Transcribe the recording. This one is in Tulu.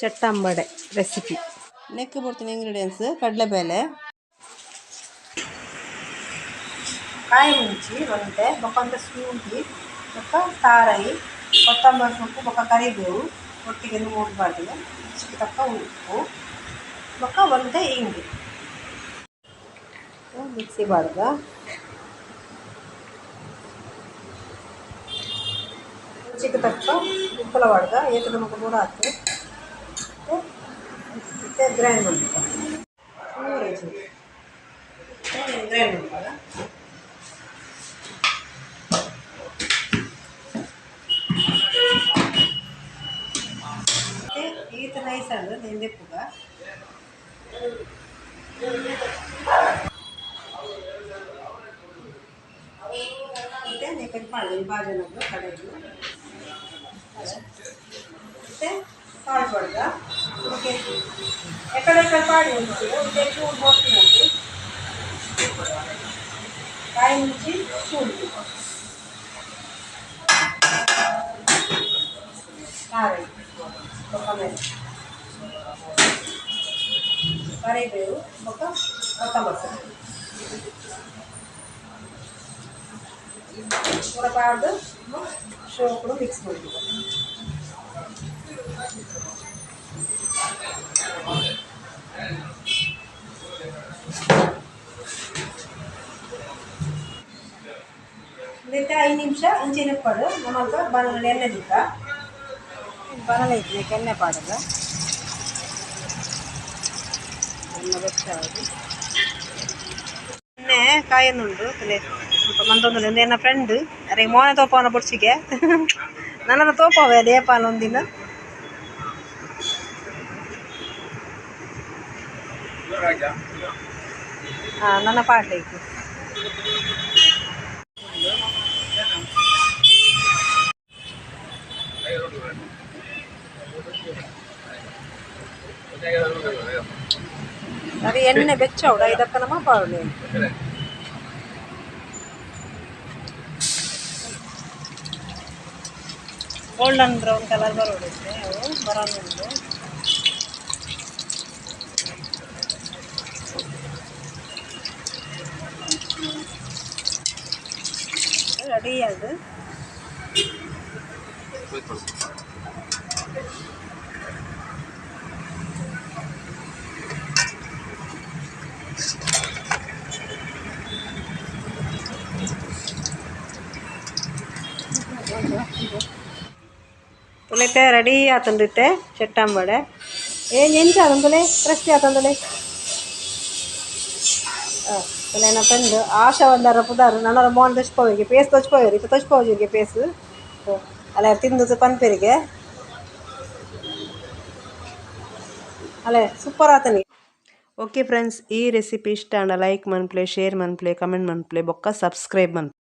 ಚಟ್ಟಂಬಡೆ ರೆಸಿಪಿ. ನೆಕ್ಕ್ ಬೋಡ್ತಿನ ಇಂಗ್ರೀಡಿಯೆಂಟ್ಸ್: ಕಡಲೆಬೇಳೆ, ಕಾಯಿ ಮುಂಚಿ ಒಂತೆ, ಬೊಕ್ಕ ಶುಂಠಿ, ಬೊಕ್ಕ ತಾರಾಯಿ, ಕೊತ್ತಂಬರಿ ಸೊಪ್ಪು, ಬೊಕ್ಕ ಕರಿಬೇವು ಒಟ್ಟಿಗೆ ಮೂರು ಪಾಡ್ದಿನ. ರುಚಿಗೆ ತಕ್ಕ ಉಪ್ಪು, ಬೊಕ್ಕ ಒಂತೆ ಇಂಗು. ಮಿಕ್ಸಿ ಪಾಡ್ದ. ರುಚಿಗೆ ತಕ್ಕ ಉಪ್ಪುಲ ಪಾಡ್ದ. ಏತ್ ನಮಕ್ ಬೋಡಾತು. ಇತ್ತೆ ಗ್ರೈಂಡ್ ಮನ್ಪುಗ. ಗ್ರೈಂಡ್ ಮನ್ಪುಗ. ಇತ್ತೆ ಈತ್ ನೈಸ್ ಆಂಡ್. ನೆನ್ ದೆಪ್ಪುಗ. ಇತ್ತೆ ನೆಕ್ಕ್ ಪಾಡ್ದ ಬಾಜನಗ್ ಕಡೆದ್. ಇತ್ತೆ ಸಾಲ್ಟ್ ಪಾಡ್ದ. ಓಕೆ, ಎಕಡೆ ಎಕಡೆ ಪಾಡಿ ಒಂಚೂರು. ಇತ್ತೆ ಚೂರು ಬೋಡ್ತಿನಂತೆ ಕಾಯಿ ಮುಂಚಿ, ಶುಂಠಿ, ತಾರಾಯಿ, ಬೊಕ್ಕ ಕರಿಬೇವು, ಬೊಕ್ಕ ಕೊತ್ತಂಬರಿ ಸೊಪ್ಪು ಪೂರ ಪಾಡ್ದು ಶೋಕುಡು ಮಿಕ್ಸ್ ಮಲ್ಪುಗ. ಇಂದೆತ 5 ನಿಮಿಷ ಇಂಚೆನೆ ಉಪ್ಪಡ್. ನಮಕ್ ಬಾಣಲೆ ಎಣ್ಣೆ ದೀಕ. ಬಾಣಲೆ ಇತ್ತಿನೆಕ್ ಎಣ್ಣೆ ಪಾಡುಗ. ಎಣ್ಣೆ ಬೆಚ್ಚ ಆವಡ್. ಎಣ್ಣೆ ಕಾಯೊಂದುಂಡು. ತೂಲೆ, ಮುಲ್ಪ ಮಂತೊಂದುಲ್ಲೆ. ಉಂದು ಎನ್ನ ಫ್ರೆಂಡ್. ಅರೆಗ್ ಮೋನೆ ತೋಪಾವನ ಬೊಡ್ಚಿಗೆ. ನನಲ ತೋಪಾವೆ ಏಪಾಲ ಒಂದಿನ. ಹಾಂ, ನನ್ನ ಪಾಡ್ಲೆ. ಈಗ ಅದು ಎಣ್ಣೆ ಬೆಚ್ಚ ಆವಡ್, ಐದಕ್ಕ ನಮ ಪಾಡೊಲಿ. ಗೋಲ್ಡನ್ ಬ್ರೌನ್ ಕಲರ್ ಬರೋಡು. ಅವು ಬರೋದುಂಡು. ರೆಡಿ ಅದು. ತುಲೆತೆ ರೆಡಿ ಆತುಂಡು ಇತ್ತೆ ಚಟ್ಟಂಬಡೆ. ಏನ್ ಎಂಚ ಆತುಂಡುಲೆ? ಕ್ರಿಸ್ಪಿ ಆತುಂಡುಲೆ. ತುಲೆ, ಎನ್ನ ಫ್ರೆಂಡ್ ಆಶಾ ವಲ್ಲರ ಪುದರ್. ನನೊರ ಮೋನೆ ತೋಜ್ಪಾವೆಗೆ, ಫೇಸ್ ತೋಜ್ಪಾವೆರ್. ಇತ್ತೆ ತೋಜ್ಪಾವುಜಿಗೆ ಫೇಸ್. ಅಲೆ ತಿಂದು ಪನ್ಪೆರಿಗೆ. ಅಲೆ ಸೂಪರ್ ಆತನಿ. ಓಕೆ ಫ್ರೆಂಡ್ಸ್, ಈ ರೆಸಿಪಿ ಇಷ್ಟ ಆಂಡ ಲೈಕ್ ಮನ್ಪುಲೆ, ಶೇರ್ ಮನ್ಪುಲೆ, ಕಮೆಂಟ್ ಮನ್ಪುಲೆ, ಬೊಕ್ಕ ಸಬ್ಸ್ಕ್ರೈಬ್ ಮನ್ಪುಲೆ.